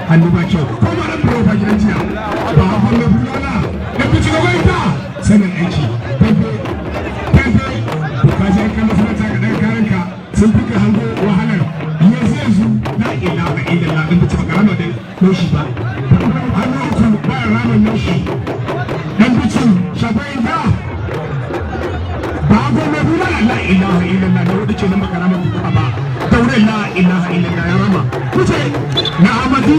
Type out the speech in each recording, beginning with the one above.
Hannu ba kyau ko ma dan buro ba gidan jiya ba hakan mai bulala da bici ga waita sanin aiki pepe pepe. To ka ji kan masanata ka dan karanka sun fi ka hango wahalar yanzu yanzu. La ilaha illallah, dan bici baka rama dan naushi ba. Hannu uku ba rama naushi. Dan bici shafayin da ba mai bulala. La ilaha illallah, da hudu kenan baka rama kuka ba. Daure, la ilaha illallah, ya rama kuce na Amadu.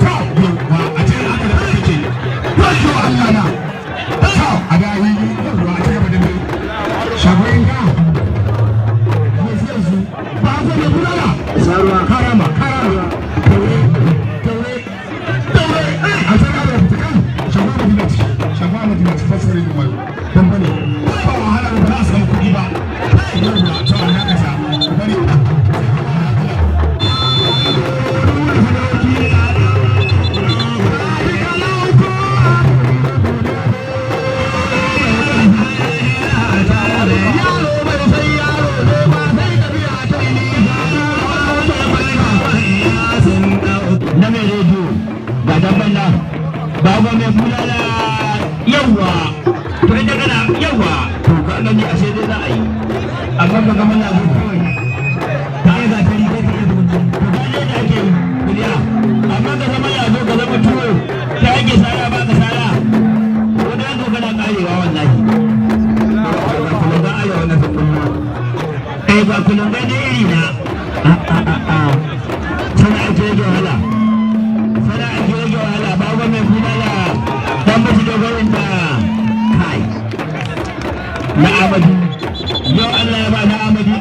To yawa a ce aka da kake wato Allah na to a da yi yawa a ce gaba da mai shafayin ga yanzu yanzu ba mai bulala. Sarwa. Karama karama, daure daure daure, a ce gaba da fita kan shafa Madina ci, shafa Madina ci, fasirin mai bambane ba wahala ba za a samu kuɗi ba. Yawwa, to a dakata bari. Na mai rediyo ga damban nan, babu mai bulala. Yawa, to inda kana yawa, to ka gani ashe dai za a yi, amma ka ga mana abu kawai ta yi gatari kai ka iya to ga ne da ake yi biliya, amma ka zama yazo ka zama tuwo ta yanke sara ba ka sara wani yanzu kana karewa wallahi. Ga kulunga arewa na sun kullu eh, ga kulunga ne iri na a a a a sana ake rage wahala, sana ake rage wahala. Babu mai bulala, dan bashi dogarin da kai na Amadu. Yau Allah ya ba na Amadu.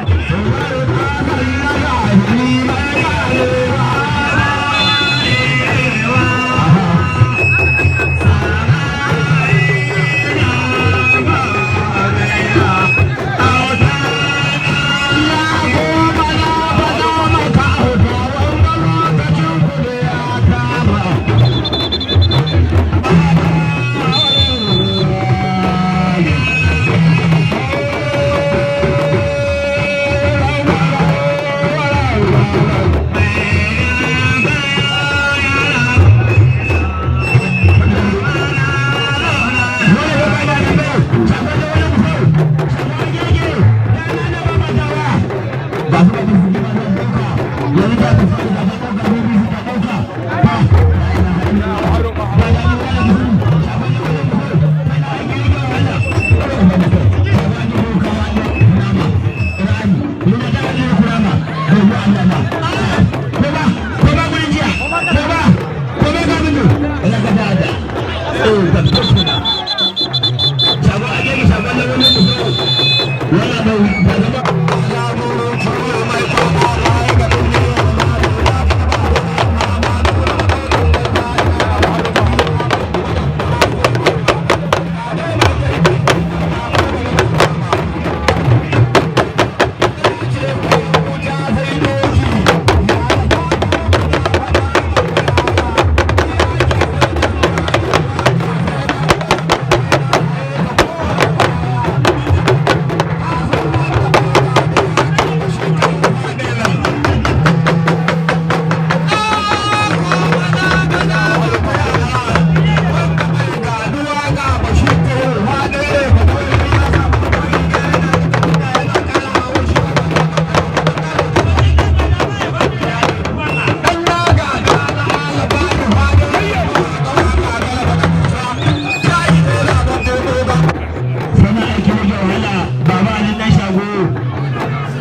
Sana aiki rage wahala. Baba Ali dan shago,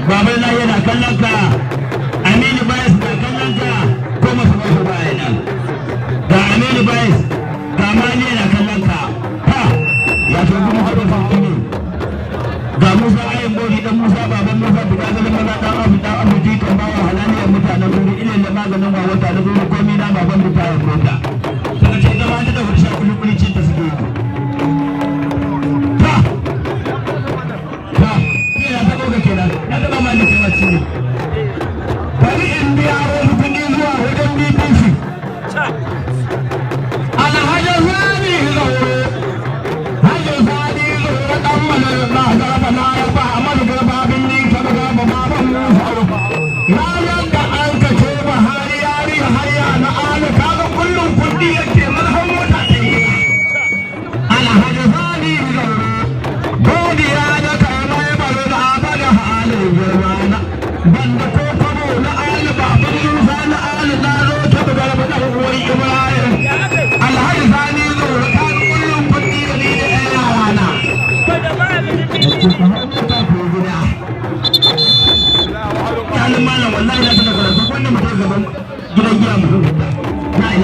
baban na yana kallon ka. Aminu Bayes na kallon ka, ko masu masu baya nan. Ga Aminu Bayes, ga Mali yana kallon ka. Ha ya to kuma haɗa sarki ne. Ga Musa ayin bori, dan Musa, baban Musa buga ganin maza, dan abu dan abu jikan bawa halaliyar mutanen guri ilin da maganin wa wata na guri komi na baban mutanen mota suka ce gaba ta da hursha kuli kuli cin ta suke yi. Ta ta ina ta ɗauka kenan na taɓa ma da kai ciwo. Bari in biya wasu kuɗi zuwa wajen BBC. Alhaji Sani Zauro, Hajji Sani Zauro ɗan manar na garba na yarba Amadu Garba binni ta garba baban Musa. Ranar da an kace Buhari yari hayya na Ali kaga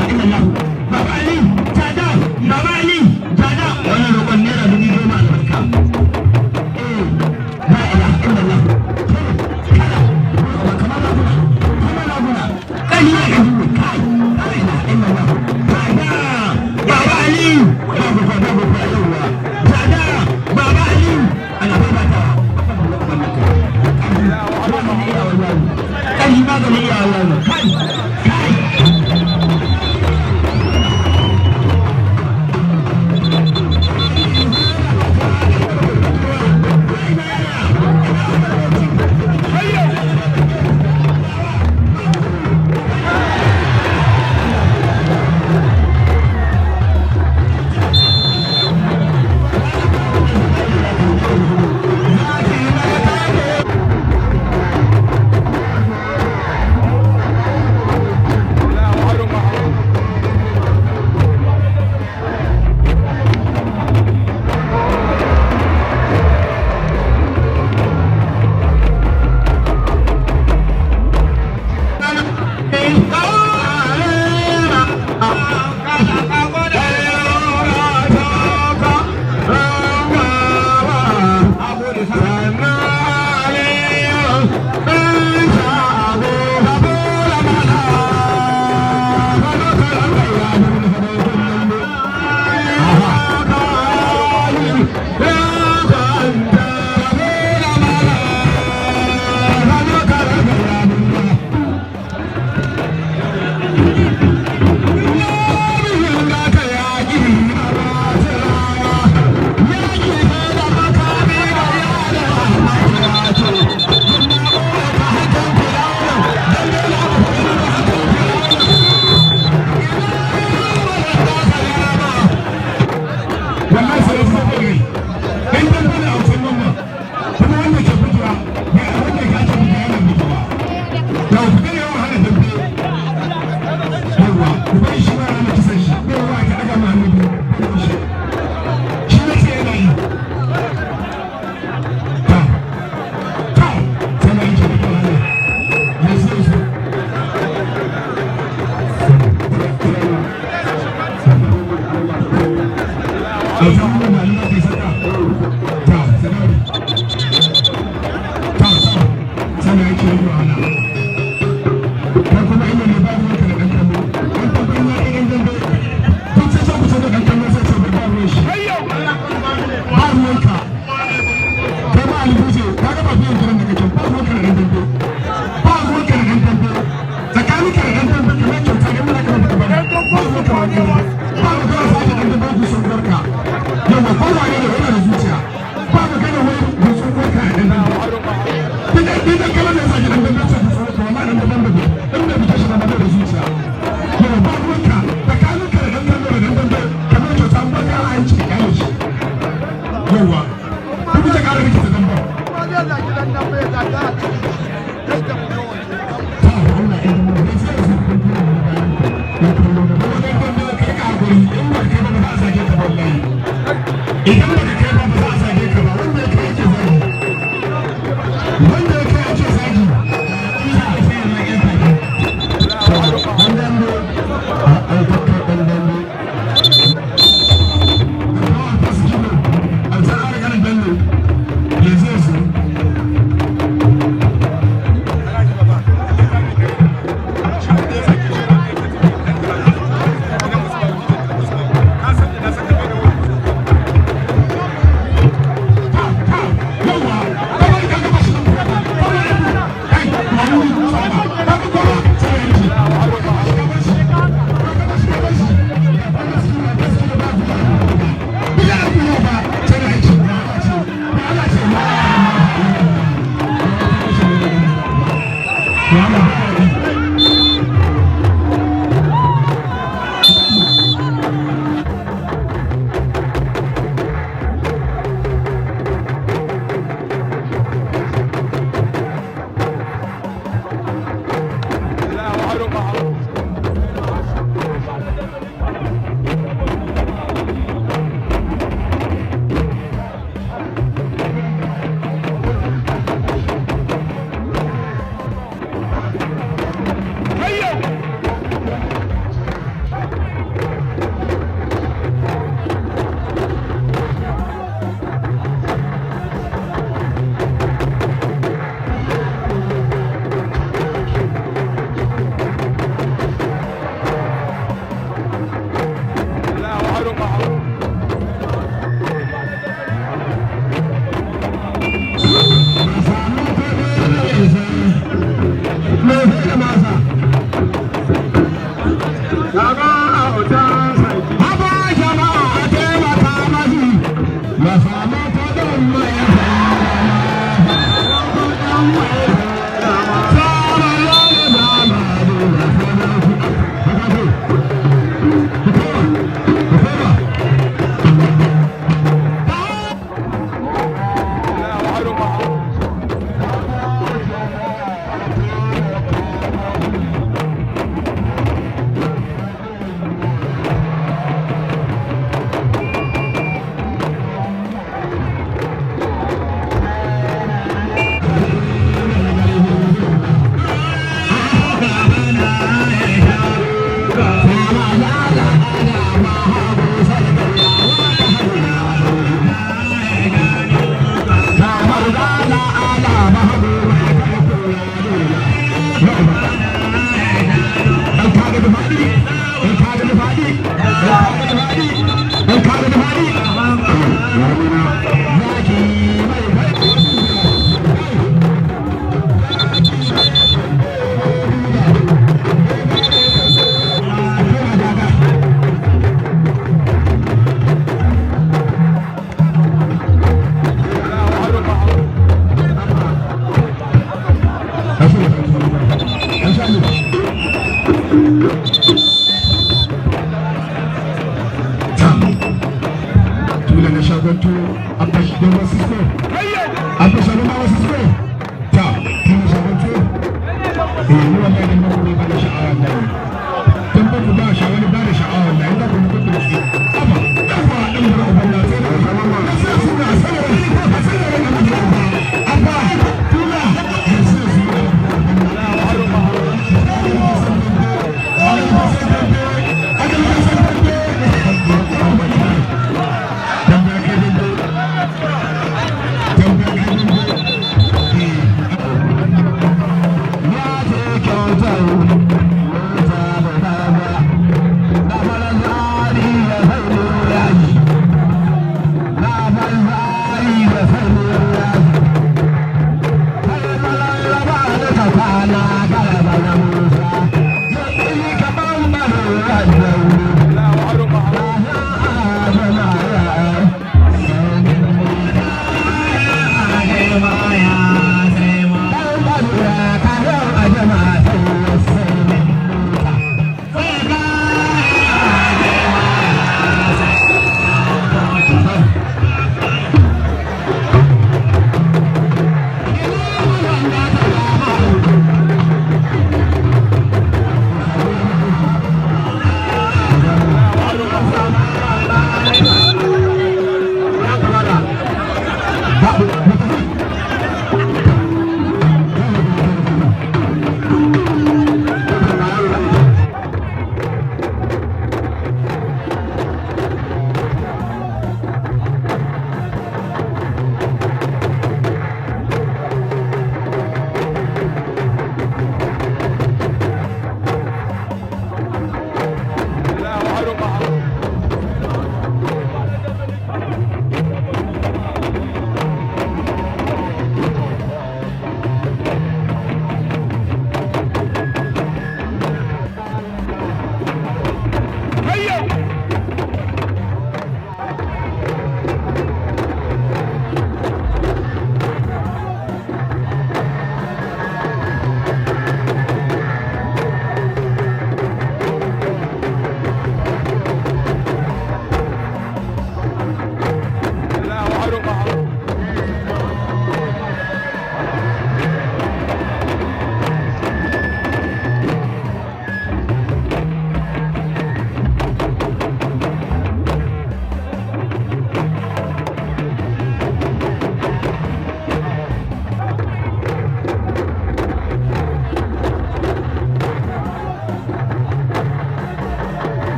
Ilaha illallah. Baba Ali tada, Baba Ali tada. Wannan roƙon ₦10,000 albarka. Eh, la ilaha illallah. Kada kamar raguna, kamar raguna. Kai ne kai, la ilaha illallah. Tada Baba Ali, babu fa, babu fa. Yawwa, tada Baba Ali. Ana babata kai, maganin iya wallahi. Kai, kai. Wallahi sai su rai dan dan bane a wasan mamma, kuma wanda ke bugewa ya wanda ke ake bugewa yana bugewa. Da ku ga yawan hana dambe. Yawa, ku bari shi ma rana kisan shi bai wa ka daga ma hannu biyu shi. Shi ne sai yana yi ta ta sai na yake da wahala yanzu yanzu. Ta sanari ta ta sana yake yi wahala. Kai kuma inda ne ba ruwanka da ɗan kallo. Ɗan kallo ya ɗan dambe kun sai ku ce da ɗan kallo sai ce ba ruwan shi, ba ruwanka. Kai ma alibuje ka ga ba biyan gidan da kake, ba ruwanka da ɗan dambe, ba ruwanka da ɗan dambe. Tsakaninka da ɗan dambe kamar kyauta ne muna kamar ba ba ruwanka da ɗan dambe, ba magana sake ɗan dambe ku sun barka. Yawa, ko wane ne yana da zuciya, ba magana wai gutsun barka a ɗan dambe. Duk ɗan kallon da ya sake ɗan dambe ce gutsun barka, wallahi ɗan dambe bai ɗan bai fita shi ba da zuciya. Yawa, ba ruwanka. Tsakaninka da ɗan kallo da ɗan dambe kamar kyauta an baka a yi ciki kyale shi. Yawa, duk ta ƙara rikita dambe. Ta Allah ya yi mu sai su kun tuna mu bayan ku ya kallo da wannan dambe. Kai ka hakuri, in ba kai ba ba za a zage ka ba. Wallahi idan ba kai ba ba za a zage ka ba. Wanda ya kai ake zagi, wanda ya kai ake zagi. Ɗan dambe a aikata ɗan dambe. Kawai ta su kibo a san an ganin bello yanzu yanzu. Haba jama'a, a taimaka mashi ya samu kudin mai. Tula na shagon tuwo, abba shi don wasu so, abba shagon ba wasu so ta tula shagon tuwo. Eh, ni wallahi dan ba ku ba da sha'awa nan, dan ba ku ba sha'awa, ba da sha'awa nan da ku ku ku shi abba yawa dan ba uban na sai da na sai su na sai da sai da na abba tula sai su.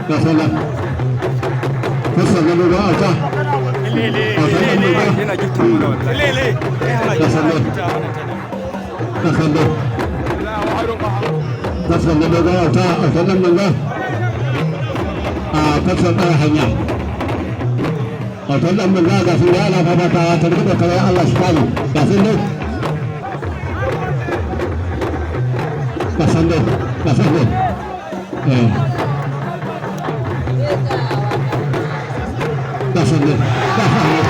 Ga sallah. Sassan na dogon auta. Autan ɗan dogon. Yana gifta mana wallahi. Ga sallah. Ga sallah. Sassan na dogon auta. Autan ɗan dogon. A sassan ɗan hanya. Autan ɗan dogon ga sun ana fafatawa ta rike kare Allah shi kare. Ga sun dai. Ga sun dai. Ga sun dai. Eh. Ga sun dai. Ga sun dai.